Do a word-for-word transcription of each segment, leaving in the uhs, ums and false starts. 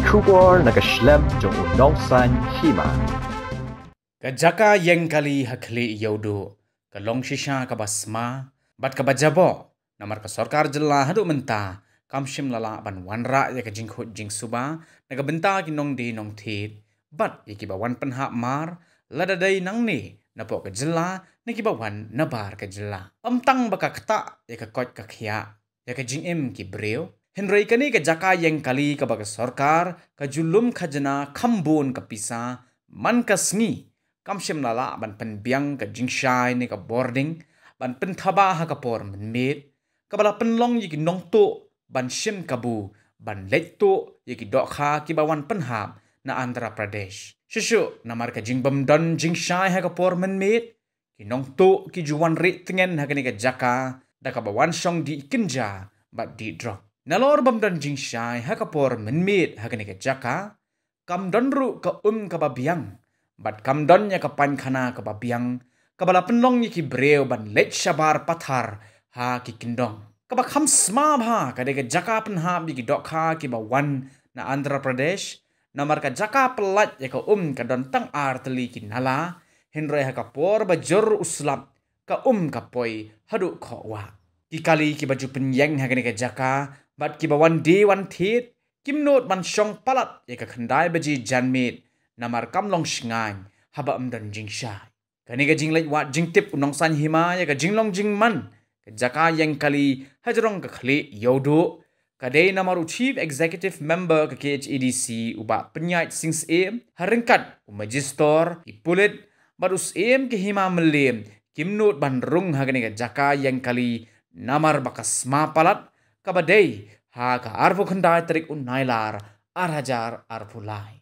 Khubor na ka shlem jong u Nongsaiñ Hima. Ka jaka ïeng kali ha Khlieh Ïewduh ka long shisha kaba sma bad kaba jaboh, namar ka sorkar jylla haduh mynta kam shym la lah ban wanrah ïa ka jingkhuid jingsuba na ka bynta ki nongdie nongthied bad ïa kiba wan pynhap mar, lada dei nangne napoh ka jylla ne kiba wan nabar ka jylla. Ym tang ba ka ktah ïa ka koit ka khiah ïa ka jingim ki briew, hynrei kane ka jaka ïeng kali kaba ka sorkar ka ju lum khajna kham bun ka pisa man ka sngi, kam shym la lah ban pynbiang ka jingshai ne ka bording ban pynthaba ha ka por mynmiet, kaba la pynlong ïa ki nongtuh ban shim kabu ban leit tuh ïa ki dohkha kiba wan pynhap na Andhra Pradesh. Shuh shuh namar ka jingbymdon jingshai ha ka por mynmiet, ki nongtuh ki ju wan rieh tngen ha kane ka jaka da kaba wan shong dih kynja bad dih drok. Nalor bym don jingshai ha ka por mynmiet ha kane ka jaka, kam don ruh ka um kaba biang bad kam don ïa ka painkhana kaba biang kaba la pynlong ïa ki briew ban leit shabar pathar ha ki kyndong. Kaba kham sma bha ka dei ka jaka pynhap ïa ki dohkha kiba wan na Andhra Pradesh, namar ka jaka pyllait ïa ka um ka don tang ar tylli ki nala, hynrei ha ka por ba jur u slap ka um ka poi haduh khohwah. Ki kali kiba ju pynïeng ha kane ka jaka bad kiba wan die wan thied kim nud ban shong palat ïa ka khyndai baje janmiet, namar kam long shngaiñ haba ym don jingshai. Kane ka jingleit wad jingtip u Nongsaiñ Hima ïa ka jinglong jingman ka jaka ïeng kali hajrong ka Khlieh Ïewduh ka dei namar u Chief Executive Member ka K H A D C u Bah Pynïaid Sing Syiem, ha ryngkat u Magistrate, ki pulit bad u Syiem ka Hima Mylliem kim nud ban rung ha kane ka jaka ïeng kali, namar ba ka sma palat kaba dei ha ka arphew khyndai tarik u Nailar ar hajar arphew lai.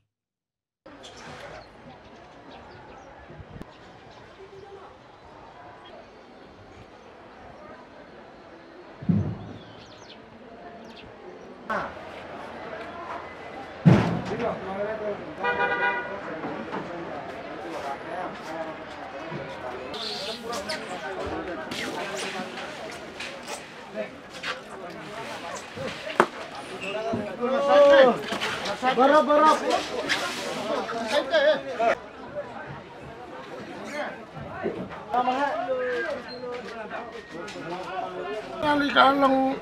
Nang ka long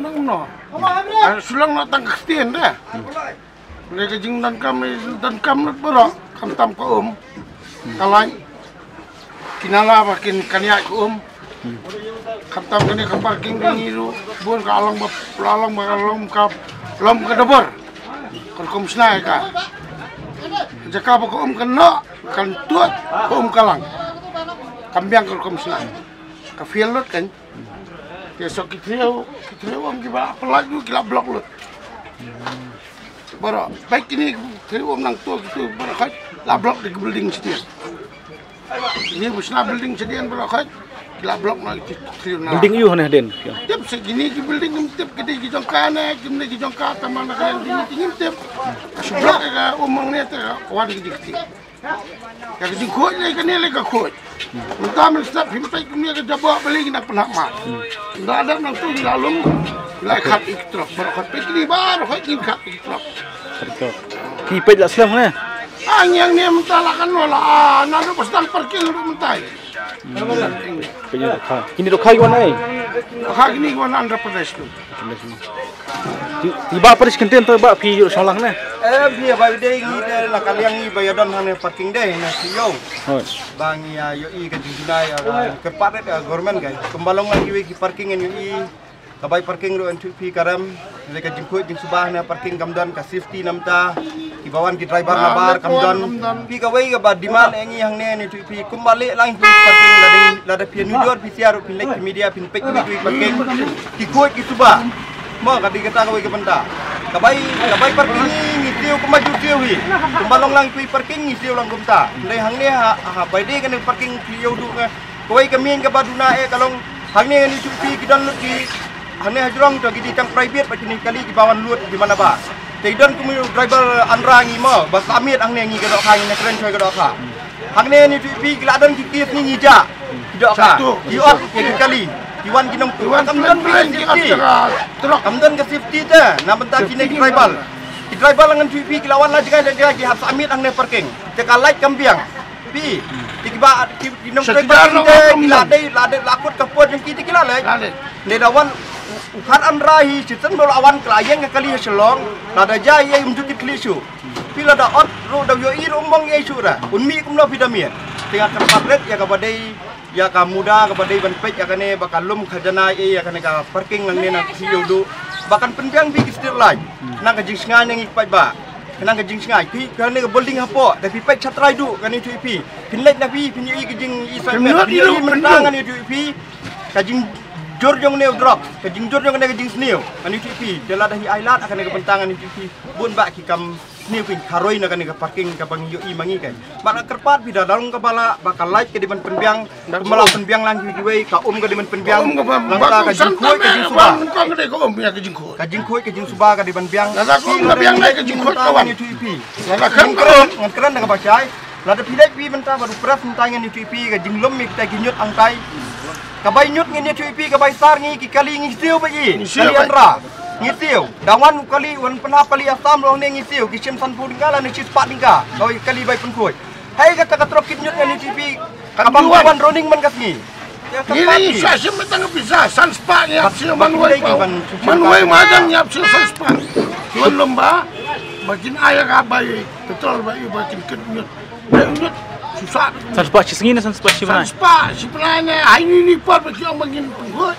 nang no. Ai, sulang no tang Kristian deh. Lei ka jingdonkam, donkam lut baroh, khamtam ka um, ka lain, ki nala ba kin kaniat ka um, khamtam kane ka parking ka ngi ruh, bun ka long ba, long ba, long ka, long ka dabar, ka rukom shna ka. Jaka ba ka um ka noh, kan tuot, ka um ka lang. Kam biang ka rukom shna. Ka fail lut kan. Te so ki three, ki three um ki ba pynlait lut, ki la block lut. Baroh, bad kine three um nangto kito baroh khoit la block da ki building shadien. Kine ba shna building shadien baroh khoit ki la block na ki three um na. Building aiu hane hadien? Tip se kine ki building ngim tip, ki dei ki jong ka ne kim dei ki jong ka, tangba na ka liang kine ki ngim tip. Ka shu block ka um hangne te ka wan ki dei ki tip. Ka jingkhuid lei kane lei ka khuid. Mynta mynstep phim peit kumne ka jaboh balei ki nang pynhap mar. Mynta dep nangto ki la lum, ki la khat ïa ki trok, baroh khoit peit kine baroh khoit ki khat ïa ki trok. Ki peit la slem ne? Ah, ngi hangne mynta la kan wala, ah, naduh ba sdang parking haduh mynta. Peit ïa dohkha. Kine dohkha ki wan ai? Dohkha kine ki wan Andhra Pradesh tu. Ti, ti ba paris kynten to ba phi ïoh shong lang ne? Eh, phi ba dei ngi te la ka liang ngi ba ïa don hangne parking dei na siyong. Hoi. Ba ngi ïa ïohi ka jingduna ïa ka kyrpad ka government ka. Kumba long lang kiwei ki parking ngi ïohi. Ka bai parking ruh ngi ïohi phi ka rem. Lei ka jingkhuid jingsuba hangne parking kam don, ka safety namar. Kiba wan ki driver na bar kam don. Phi kawei kaba demand ïa ngi hangne ngi ïohi phi kumba leh lang phi parking lada, lada phi nujor phi sha ruh phi leit ki media phi peit ki parking. Ki khuid ki suba. Mo ka dei kata kawei ka bynta. Ka bai, ka bai parking ngi siew kumba ju siew hi. Kumba long lang phi parking ngi siew lang kumta. Hynrei hangne ha, ha bai dei kane parking phi ïoh duh nga. Kawei ka miet kaba duna eh ka long hangne ngi ïohi phi ki don lut ki hangne hajrong to ki dei tang private ba kine kali kiba wan lut ki mana ba. Te don kum u driver Andhra ngi mo ba sa miet hangne ngi ka dohkha ngi na kren choi ka dohkha. Hangne ngi ïohi phi ki la don ki kit ngi ngi ja. Ki dohkha. Ki ot ïa ki kali. Ki wan ki nongtuh. Kam don ka safety. Kam don ka safety te na bynta kine ki driver. Ki Driver la ngan ïathuh ïa phi, ki la wan la jngai la jngai, ki hap submit hangne parking. Te ka light kam biang. Phi, te kiba ki, ki nong driver ki la dei, la dei la kut ka por jong ki, te ki la leh. Nda wan u khat Andra hi, shisien ba la wan ka la ïeng ka kali ha Shillong, lada jia ïa um ju kit khlieh shuh. Phi, lada ot ruh da ïohi ruh um bang ïa shuh ra. Un mih kumno phi da miet. Te nga kyrpad rit ïa kaba dei, ïa ka MUDA kaba dei ban peit ïa kane ba ka lum khajana ïa kane ka parking nangne na Khlieh Ïewduh. Ba kan pynbiang beit ki street light. Nang ka jingsngain ngi paidbah. Nang ka jingsngain. Phi, kane ka building hapoh, da phi peit shatrai duh, ngan ïathuh ïa phi. Phin leit na phi, phin ïohi ka jing, i sa phin ïohi mynta, ngan ïathuh ïa phi. Ka jingjur jong ne u drok, ka jingjur jong ne ka jingsniew, ngan ïathuh ïa phi. Te lada hi ai lad ha kane ka bynta, ngan ïathuh ïa phi. Bun bah ki kam sniew ki kharoi na kane ka parking kaba ngi ïohi ma ngi kan. Ba nga kyrpad phi, da long kaba la, ba ka light ka dei ban pynbiang. Kumba la pynbiang lang kiwei kiwei, ka um ka dei ban pynbiang. Nangta ka jingkhuid ka jingsuba. Ka jingkhuid ka jingsuba ka dei ban biang. Ngan kren, ngan kren da kaba shai. Lada phi leit phi mynta bad u press mynta, ngan ïathuh ïa phi ka jinglum ïa kita ki ñiut hangtai. Ka bai ñiut ngan ïathuh ïa phi, ka bai sar ngi, ki kali ngi siew ba i. Ngi siew. Da wan u kali, wan pynhap kali Assam ruh hangne ngi siew, ki shim sanphew tyngka lane shispah tyngka. Ka bai kali bai pynkhuid. Hai kata ka trok kit ñiut ngan ïathuh ïa phi. Ka bam wan running man ka sngi. Ngi la ïa shim tang ka pisa, san spah ngi ap siew man wei. Man wei ma dang ngi ap siew san spah. Wan lum ba, ba kin ai ka bai petrol ba i ba kin kit ñiut. Bai ñiut, susah. San spah shi sngi ne san spah shi bnai? San spah shi bnai ne, hai ni ni por ba ki ong ba ngin pynkhot.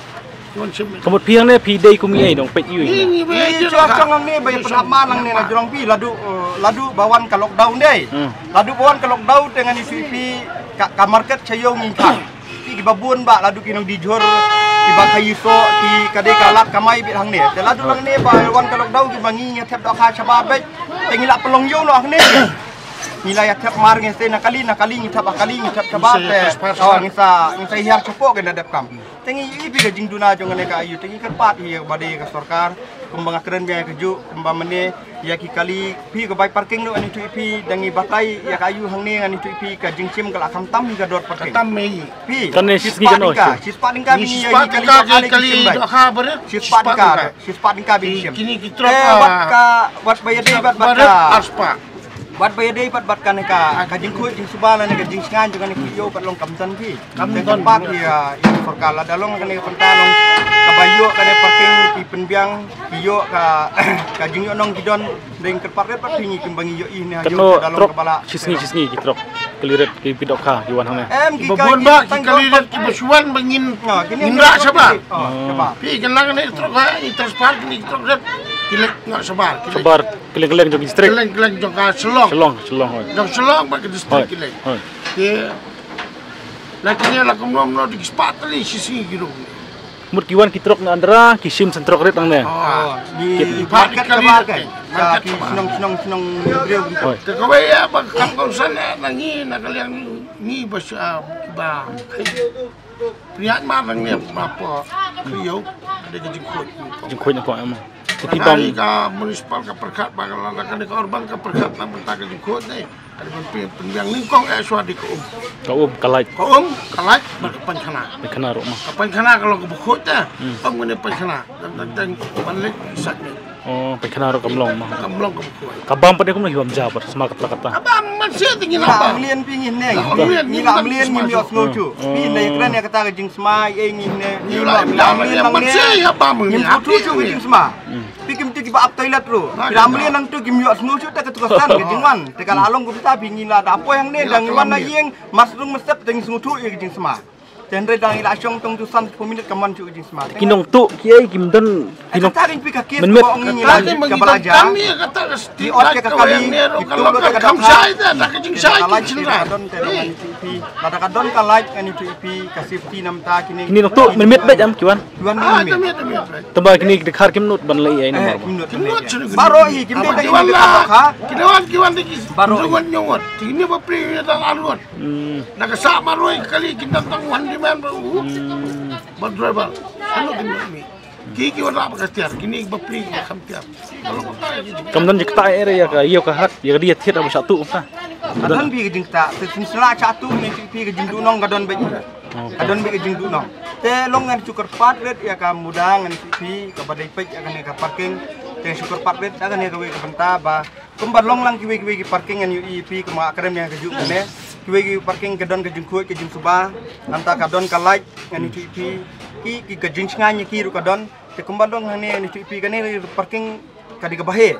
Ka mut phi hangne phi dei kum i ei dong peit ïa u. Ngi ba ïa chong hangne ba ïa pynhap man hangne na jrong phi ladu, eh, ladu ba wan ka lockdown dei. Ladu ba wan ka lockdown te ngan ïathuh ïa phi ka, ka market sha ïew ngi khang. Phi kiba bun ba ladu ki nongdijhur kiba khaii soh ki ka dei ka lad kamai beit hangne. Te ladu hangne ba wan ka lockdown kiba ngi ngi thep dohkha shabar beit. Te ngi la pynlong ïew noh hangne. Ngi la ïa thep mar ngi sei na kali na kali ngi thep ha kali ngi thep shabar te. Oh, ngi sa, ngi sa hiar shapoh ki na dep kam. Te ngi ïohi phi ka jingduna jong kane ka aïu, te ngi kyrpad ïa ba dei ka sorkar, kumba nga kren biang ïa kajuh, kumba mynne ïa ki kali, phi ka bai parking noh ngan ïathuh ïa phi, da ngi batai ïa ka aïu hangne ngan ïathuh ïa phi ka jingshim ka la kham tam hi ka dor parking. Tam hi. Phi. Kane shi sngi kano shi. Shispah tyngka, shispah tyngka bini ïa ki kali dohkha barit. Shispah tyngka, shispah tyngka bini shim. Kini ki trok, eh, wat ka, wat ba ïadei bad, bad ka. Arspah. Bad ba ïadei bad, bad kane ka, ka jingkhuid jingsuba lane ka jingsngain jong kane ka ïew ka long kam don phi. Kam don. Te kyrpad ïa, ïa sorkar lada long kane ka bynta long kaba ïoh kane parking ki pynbiang ki ïoh ka, ka jingïohnong ki don. Dei kyrpad rit bad phi ngi kumba ngi ïohi ne ha ïew ka long kaba la. Shi sngi shi sngi ki trok. Kali rit ki phi dohkha ki wan hangne. Em ki bun ba ki kali rit kiba shu wan ba ngin, ngin rah shabar. Phi kane ka trok ha i transfer kini ki trok rit ki leit noh shabar. Shabar. Kylleng kylleng jong ki district. Kylleng kylleng jong ka Shillong. Shillong, Shillong, hoi. Jong Shillong bad ka district kylleng. Hoi. Te la kine la kumno kumno dei ki spah tylli shi sngi ki rung. Mut ki wan ki trok na Andra, ki shim san trok rit nangne. Oh, di market ka market. Ka ki shnong shnong shnong briew. Hoi. Te kawei ïa ba kam kongsan na ngi na ka liang ngi ba sha ba. Pynïaid ma nangne ma po. Ïew. Dei ka jingkhuid. Jingkhuid na po em. Te phi bam. Ka municipal ka pyrkhat ba ka la kane ka urban ka pyrkhat na bynta ka jingkhuid ne. Ka dei ban pyn, pynbiang nyngkong eh shuwa dei ka um. Ka um, ka light. Ka um, ka light bad ka painkhana. Painkhana ruh ma. Ka painkhana ka long kaba khuid te. Um kane painkhana. Dang dang dang ban leit sat ne. Oh, painkhana ruh kam long ma. Kam long kaba khuid. Ka bam pat de kumno ki bam ja pat sma kata kata. Ka bam man sha te ngi la bam. Ngi la mlien phi ngi ne. Ngi la mlien ngi ïohsngew shuh. Phi ne kren ïa kata ka jingsma ïa ngi ne. Ngi la mlien man sha ïa bam ngi. Ngi ïohsngew shuh ka jingsma. Phi kim tu kiba ap toilet ruh. Phi la mlien nang tu kim ïohsngew shuh te ka tu ka san ka jingwan. Te ka la long kumta phi ngi la da poi hangne da ngi wan na ïing, mar sdang mar sep te ngi sngewthuh ïa ka jingsma. Te hynrei da ngi la shong tang tu san phew minit ka mon shuh ka jingsma. Ki nongtuh kiei kim don. Ki nong. Kata ring phi ka kit ba ong ngi la kaba la ja. Ki ot ka kali, ki tu ka dohkha. Ka don te phi. Lada ka don ka light ngan ïathuh ïa phi ka safety namta kine. Kine nongtuh mynmiet beit em ki wan. Ki wan mynmiet. Tangba kine ki dkhar kim nud ban leh ïa ine mar. Baroh hi kim dei tang ine ka dohkha. Kine wan ki wan dei ki. Baroh hi. Kine ba pri ïa dang arngut. Na ka sah marwei kali ki dang tang wan di man ba u. Ba driver. Ano kine mi. Ki ki wan ba ka tiar kine ba pri ba kham tiar. Kam don jingktah ïa ka ïew ka hat ïa ka dei thied ba shah tuh ka. Ka don phi ka jingktah te shisha shah tuh ne phi ka jingduhnong ka don beit. Ka don beit ka jingduhnong. Te long ngan shu kyrpad rit ïa ka MUDA ngan phi kaba dei peit ïa kane ka parking. Te shu kyrpad beit da kane kawei ka bynta ba kumba long lang kiwei kiwei ki parking ngan ïohi phi kumba kren ïa kajuh kane. Kiwei ki parking ka don ka jingkhuid ka jingsuba, nangta ka don ka light ngan ïohi phi. Ki ki ka jingshngaiñ ïa ki ruh ka don. Te kumba long hangne ngan ïohi phi kane parking ka dei kaba heh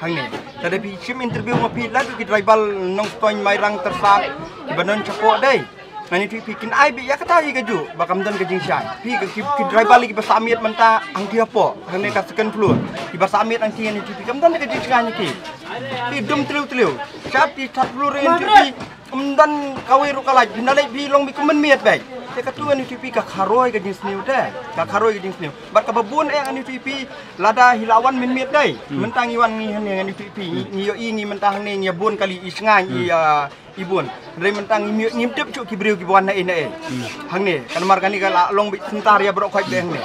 hangne. Lada phi shim interview ma phi la ki driver Nongstoiñ, Mairang, Tyrsad kiba don shapoh dei. Ngan ïathuh ïa phi kin ai beit ïa kata hi kajuh ba kam don ka jingshai. Phi ki, ki driver lei kiba sah miet mynta hangtei hapoh hangne ka second floor, kiba sah miet hangtei, ngan ïathuh ïa phi kam don ka jingshai ïa ki. Phi dum tliw tliw. Sha phi third floor, ngan ïathuh ïa phi kam don kawei ruh ka light. Phi na leit phi long beit kum mynmiet beit. Te katu ngan ïathuh ïa phi ka kharoi ka jingsniew te. Ka kharoi ka jingsniew. Bad kaba bun eh ngan ïathuh ïa phi lada hi la wan mynmiet dei. Mynta ngi wan ngi hangne ngan ïathuh ïa phi. Ngi, ngi ïohi ngi mynta hangne ngi ïa bun kali i shngaiñ i, ah, i bun. Hynrei mynta ngim, ngim tip shuh ki briew kiba wan na ei na ei. Hangne, ka namar kane ka la long beit syntar ïa baroh khoit beit hangne.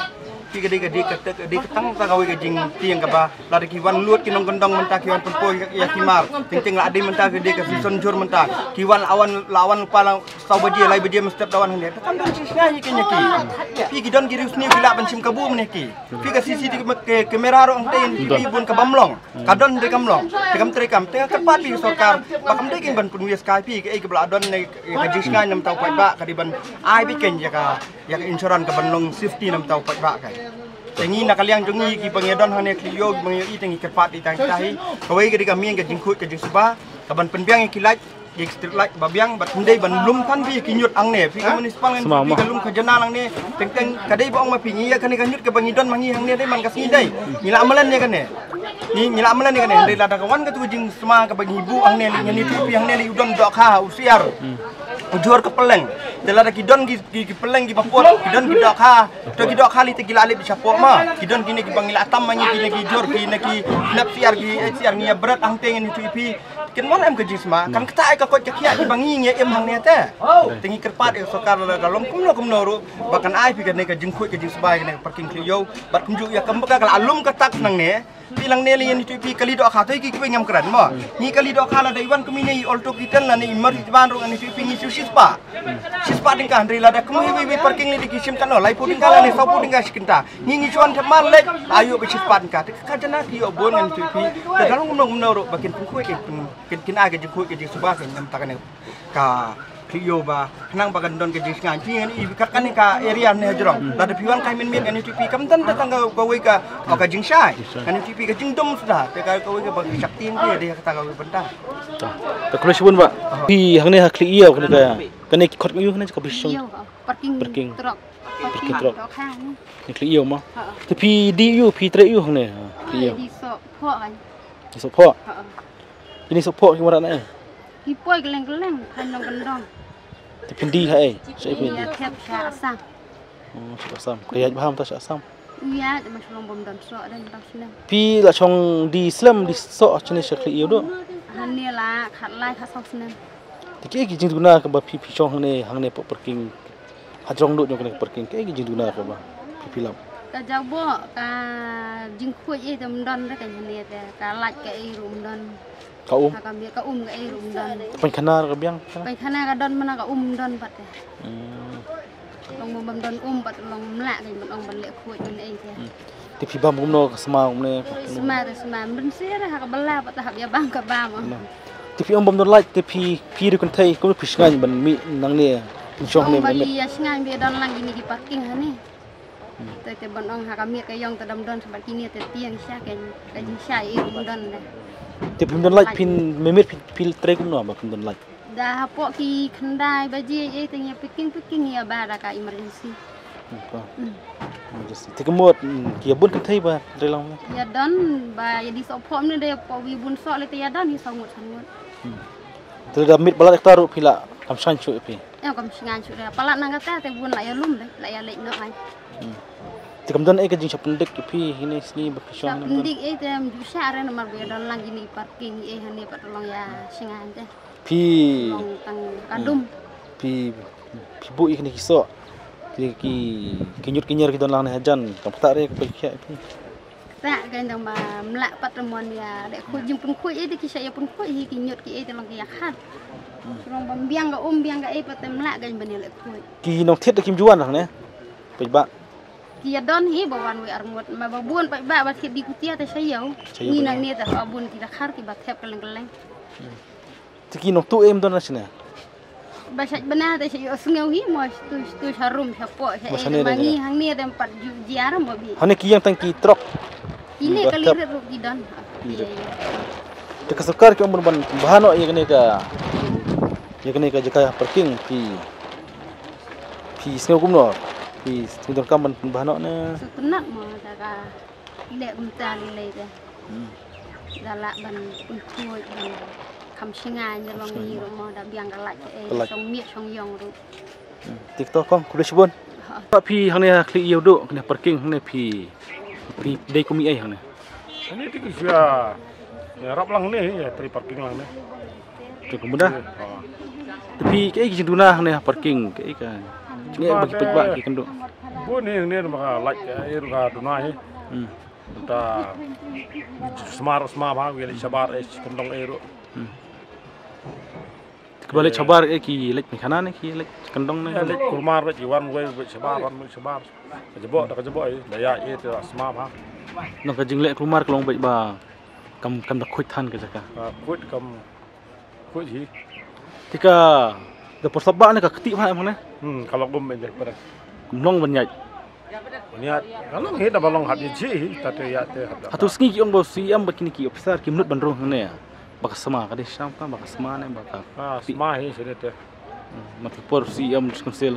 Phi ka dei, ka dei, ka dei, ka dei tang kata kawei ka jingtieng kaba lada ki wan lut ki nongkyndong mynta ki wan pynpoi ïa ki mar. Teng teng la dei mynta ka dei ka season jhur mynta. Ki wan la wan, la wan lypa la saw baje, lai baje mynstep da wan hangne. Te kam don jingshngaiñ ïa ki, ïa ki. Phi ki don ki riewsniew ki lah ban shim kabu mynne ki. Phi ka C C T V ka, ka, kamera ruh hangtei ki bun ka bym long. Ka don dei kam long. Te kam trei kam. Te kyrpad ïa ka sorkar ba kam dei kein ban pynwies kai phi kaei kaba la don ne ka jingshngaiñ na bynta u paidbah ka dei ban ai beit kein ïa ka, ïa ka insurance ka ban long safety na bynta u paidbah kein. Te ngi na ka liang jong ngi kiba ngi don hangne Khlieh Ïew kiba ngi ïohi te ngi kyrpad ïa tang kita hi. Kawei ka dei ka mieng ka jingkhuid ka jingsuba ka ban pynbiang ïa ki light. Ïa ki street light ba biang bad ym dei ban lum than phi ïa ki ñiut hangne. Phi ka municipal ngan phi ka lum khajana hangne. Teng teng ka dei ba ong ma phi ngi ïa kane ka ñiut kaba ngi don ma ngi hangne dei man ka sngi dei. Ngi la malen ïa kane. Ngi, ngi la malen ïa kane. Dei lada ka wan katu ka jingsma kaba ngi buh hangne lei ngan ïathuh ïa phi hangne lei u don dohkha u siar. U jhur ka pylleng. Te lada ki don ki, ki, ki pylleng kiba put, ki don ki dohkha. To ki dohkha lei te ki la lip shapoh ma. Ki don kine kiba ngi la tam ma ngi kine ki jhur kine ki nep siar ki, eh, siar ngi ïa bret hangtei ngan ïathuh ïa phi. Kin mon em ka jingsma, kan kata ai ka koit ka khiah kiba ngi ngi im hangne te. Te ngi kyrpad ïa ka sorkar lada long kumno kumno ruh ba kan ai phi kane ka jingkhuid ka jingsma kane ka parking Khlieh Ïew. Bad kumjuh ïa ka mut ka la lum ka tax nangne. Phi nangne lei ngan ïathuh ïa phi kali dohkha to ki kiwei ngam kren mo. Ngi kali dohkha lada i wan kumne i Alto kiten lane i Mercedes van ruh ngan ïathuh ïa phi ngi shu shispah. Shispah tyngka hynrei lada kum iwei iwei parking lei ki shim katno, laiphew tyngka lane sawphew tyngka shi kynta. Ngi ngi shu wan thep mar leit la ïoh ba shispah tyngka. Te ka khajana ki ïoh bun ngan ïathuh ïa phi. Te ka long kumno kumno ruh ba kin pynkhuid kin pyn Kin, kin ai ka jingkhuid ka jingsuba kein na bynta kane ka Khlieh Ïew ba khnang ba kan don ka jingshngaiñ. Phi ngan ïohi kat kane ka area ne hajrong. Lada phi wan kai mynmiet ngan ïathuh ïa phi kam don tang kawei ka, ka jingshai. Ngan ïathuh ïa phi ka jingdum suda. Te ka kawei ka ba ka shakti ngan ïa dei kata kawei bynta. Ta. Ta khublei shibun ba. Phi hangne ha Khlieh Ïew kane ka, kane ki khot ïew kane ka phi shong. Ïew, parking. Parking. Truck. Parking truck. Dohkha ni. Ni Khlieh Ïew ma. Ha. Te phi die ïew phi trei ïew hangne. Ha, Khlieh Ïew. Di soh phoh kan. Di soh phoh. Ha. Phi ni soh phoh ki mara na eh. Ki poi kylleng kylleng, phan nongkyndong. Te phin die ha eh. Sa eh phin die. Ïa thep sha Assam. Oh, sha Assam. Ka ïaid bha mynta sha Assam. Ïa, te ma shu long bym don soh, don tang snem. Phi la shong die slem die soh shane sha Khlieh Ïew doh. Hangne la khatlai khatsaw snem. Te kiei ki jingduna kaba phi phi shong hangne, hangne hapoh parking. Hajrong doh jong kane ka parking kiei ki jingduna kaba phi phi lap. Ka jaboh ka jingkhuid eh te ym don re ka hangne te ka light kaei ruh ym don. Ka um. Ha ka miet ka um kaei ruh ym don. Pynkhana ka biang. Pynkhana ka don mana ka um ym don pat te. Hmm. Long bym don um pat long mlak ka ban ong ban leh khuid ban ei te. Hmm. Te phi bam kumno ka sma kumne. Sma te sma mrynsi re ha ka bala pat te hap ïa bam ka bam. Te phi ong bym don light te phi phi ruh kynthei kumno phi shngaiñ ban mih nangne. Pynshong ne ban mih. Ong ba ïa shngaiñ ba don lang kine ki parking hangne. Te te ban ong ha ka miet ka ïong te dam don sha bad kine te tieng sha ka jingshai ïa bym don de. Te phim don light phin mimit phi phi trei kumno ba phim don light. Da hapoh ki khyndai baje ei te ngi packing packing ïa ba da ka emergency. Emergency. Te ka mut ki ïa bun kynthei ba trei lang. Ïa don ba ïa die soh phoh ne de phoh wi bun soh le te ïa don hi saw ngut san ngut. Te da miet palat hektar ruh phi la kam shngaiñ shuh phi. Em kam shngaiñ shuh da palat nang kata te bun la ïa lum de la ïa leit noh ai. Te kam don ei ka jingshah pyndik ïa phi hine sni ba phi shong. Shah pyndik ei te em ju shah re namar ba ïa don lang kine parking ei hane pat long ïa shngaiñ te. Phi long tang ka dum. Phi phi buh ïa kine ki soh. Ki ki ñiut ki ñier ki don lang ne hajan kam kata re ka phi. Tah kein tang ba mlak pat te mon ïa leh khuid jingpynkhuid ei te ki shah ïa pynkhuid hi ki ñiut ki ei te long ki ïa khat. Shu long ba biang ka um biang ka ei pat te mlak kein ban ïa leh khuid. Ki nongthied da kim ju wan hangne. Peit ba. Ki ïa don hi ba wan wei arngut ma ba bun paidbah ba thied di kutia te sha ïew. Sha ïew. Ngi nang ne te ha bun ki da khar ki ba thep kylleng kylleng. Te ki nongtuh em don na shane? Ba shait bana te sha ïew sngew hi mo stu stu sha rum sha po sha. Ba e shane ma da ngi ne. Hangne te pat ju jiar mo bi. Hane ki ïeng tang ki trok. Ki ne ba kali thep. Rit ruh ki don. Ki rit. Ïa, ïa. Te ka sorkar ki ong ban ban bha noh ïa kane ka, ïa kane ka jaka parking phi, phi sngew kumno? Phi sngew donkam ban bha noh ne? Sngewtynnat mo da ka leh kumta lei lei te. Hmm. Da lah ban pynkhuid ban kham shngaiñ ïa long. Kham shngaiñ. Ngi ruh mo da biang ka lait kaei. Ka lait. Shong miet shong ïong ruh. Hmm. Te to kong, khublei shibun. Ha. Phi hangne ha Khlieh Ïewduh, kane parking hangne phi, phi dei kum ei hangne? Hangne te ki shu ïarap lang hangne, ïa trei parking lang hangne. Te kumta. Ha. Te phi kaei ki jingduna hangne ha parking, kaei ka jingeh ba ki paidbah ki kynduh? Bun hi hangne ba ka lait kaei ruh ka duna hi. Hmm. Te sma ruh sma bha, ki leit shabar eh, kyndong eh ruh. Hmm. Te kiba leit shabar eh ki leit pynkhana ne ki leit kyndong ne? Ïa, leit kulmar beit, ki wan wei beit shabar, wan wei shabar. Ka jubok da ka jubok eh, da ïa eh te sma bha. Nang ka jingleh kulmar ka long beit ba kam, kam da khuid than ka jaka. Ah, khuid kam Khuid hi. Te ka da por slap ba ne ka kti bha em ne? Hmm, ka long um em de para. Kum long ban ïaid. Ban ïaid. Ka long hi da ba long hap ïa ji hi, ta te ïa te hap da. Hato sngi ki ong ba u C M ba kine ki officer kim nud ban rung hangne. Ba ka sma ka dei sham ta, ba ka sma ne, ba ka. Ah, sma hi sini te. Hmm, mat ki por C M Council.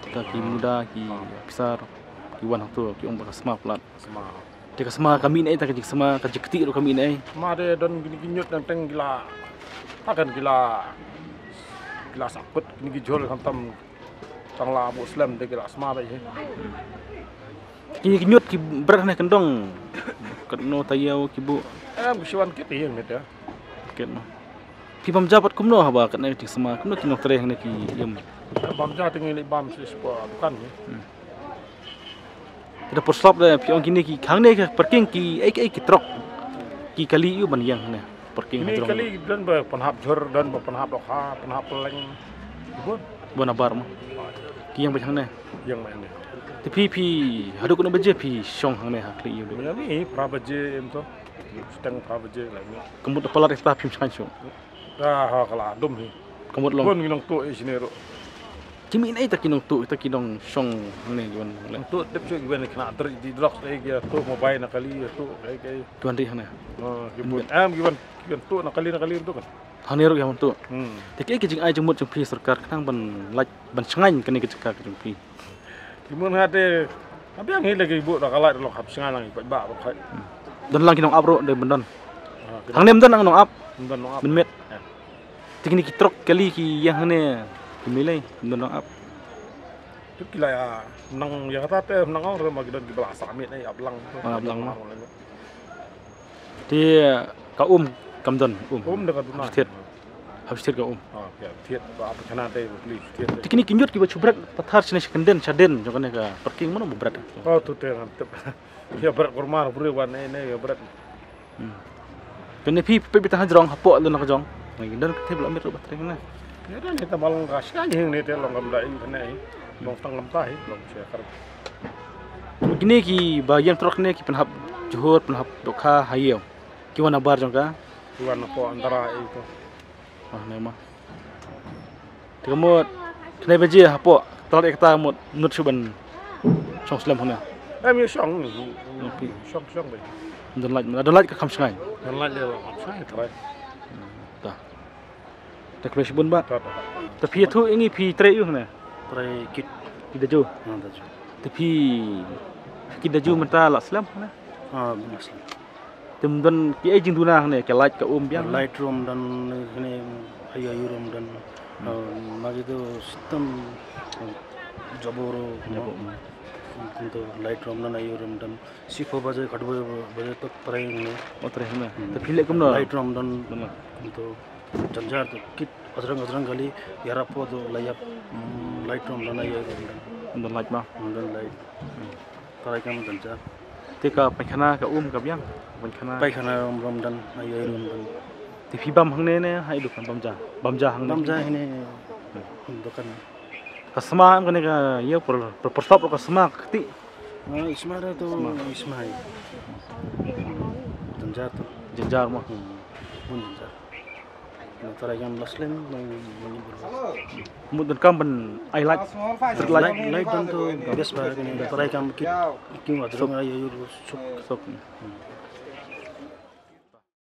Te ka ki muda ki officer ki wan hato ki ong ba ka sma plat. Sma. Te ka sma ka mih ei, ta ka jingsma ka jingkti ruh ka mih ei. Sma te don kine ki ñiut nangteng ki la. Ta kan ki la, ki la sakut kine ki jhur khamtam tang la buh slem te ki la sma beit hi. Kine ki ñiut ki bret ne kyndong. Katno taïew ki buh. Em, ki shu wan kit hi ne te. Kit no. Phi bam ja pat kumno haba katne ka jingsma, kumno ki nongtrei hangne ki ïam. Em, bam ja te ngi leit bam sha spa dukan hi. Hmm. Te da por slap da phi ong kine ki hangne ka parking ki ei ki ei ki trok. Ki kali ïu ban ïeng hangne. Parking. Kine ha jrong. Kali don ba pynhap jhur, don ba pynhap dohkha, pynhap pylleng. Bun. Bun nabar mo. Ki ïeng beit hangne. Ïeng beit hangne. Te phi phi haduh katno baje phi shong hangne ha Khlieh Ïewduh? Ïa mi phra baje em to. Shiteng phra baje la mi. Ka mut palat ita phim shngaiñ shuh. Ah, ha, ka la dum hi. Ka mut long. Bun ki nongtuh i shane ruh. Ki mih ei ta ki nongtuh, ta ki nongshong hangne ki wan. Nongtuh tip shuh ki wan khynnah dri di drugs ei ki tuh mobile na kali tuh ei ei. Ki wan ri hangne. Ah, ki bun. Em ki wan, ki wan tuh na kali na kali tuh kan. Hangne ruh ki wan tuh. Hmm. Te ki ei ki jingai jingmut jong phi sorkar khnang ban lait ban shngaiñ kane ka jaka ka jong phi. Ki mut nga te, nga biang hi lagi buh da ka lait long hap shngaiñ lang i paidbah ruh khai. Don lang ki nongap ruh dei ban don. Ah, ki hangne ym don nang nongap. Ym don nongap. Mynmiet. Ïa. Te kine ki trok kali ki ïeng hangne ki mih lei ym don nongap. Te ki la ïa nang ïa kata te nang ong ruh ma ki don ki ba la sah miet ei ap lang. Ah, ap lang ma. Te ka um kam don um. Um da ka duna. Hap thied. Hap thied ka um. Ah, thied. Thied ba ap khana te police thied. Te kine ki ñiut ki ba shu bret pathar shane sha kynden sha den jong kane ka parking mano ba bret. Oh, tu te ngam tip. Ïa bret kurmar bri wan ne ne ïa bret. Hmm. Kane phi phi bita ha jrong hapoh lun ka jong. Ngi don ka table amit ruh ba trei ne. Ïa don ita ba long ka shka ni ne te long kam da in kane. Long tang kam ta hi long che kar. Kine ki ba ïeng trok ne ki pynhap jhur pynhap dohkha ha ïew. Ki wan nabar jong ka. Ki wan hapoh Andra ei ko. Ah, ne ma. Te ka mut kane baje hapoh talat ekta mut nud shu ban shong slem hane. Em ïa shong. Shong shong ba. Don lait, don lait ka kham shngaiñ. Don lait le kham shngaiñ trai. Ta. Te khublei shibun ba. Ta ta. Te phi ïathuh ïa ngi phi trei ïu hane? Trei kit. Kit da ju. Ha da ju. Te phi kit da ju mynta la slem hane? Ha, la slem. Te ym don ki ei jingduna hangne, ka lait ka um biang. Lait ruh ym don hangne, aïu aïu ruh ym don. Hmm. Ah, ma ki to system, ah, jabo ruh, jabo, hmm. Kum to lait ruh ym don aïu ruh ym don. Sipho baje khatbo baje tak trei hangne. Oh, trei hangne. Hmm. Te phi leh kumno? Lait ruh ym don. Kumno? Kum to jynjar to kit ajrang ajrang kali ïarap pho to la ïap. Hmm, lait ruh ym don aïu aïu ruh ym don. Ym don lait ma? Ym don lait. Hmm. Tarai kam don ja. Te ka paikhana ka um ka biang. Paikhana. Paikhana rum rum don, aïu aïu rum don. Te phi bam hangne ne ha i dukan bam ja. Bam ja hangne. Bam ja hangne. Hmm. Dukan. Ka sma em kane ka ïa por por por stop ka sma ka kti. Ah, isma re to isma. Jynjar to. Jynjar mo. Hmm. Bun jynjar. Na trai kam la slem, na, na, na. Mut donkam ban ai light. Light, light ban to best ba kane trai kam kit. Kim wa drong ai yu suk. Suk. Hmm.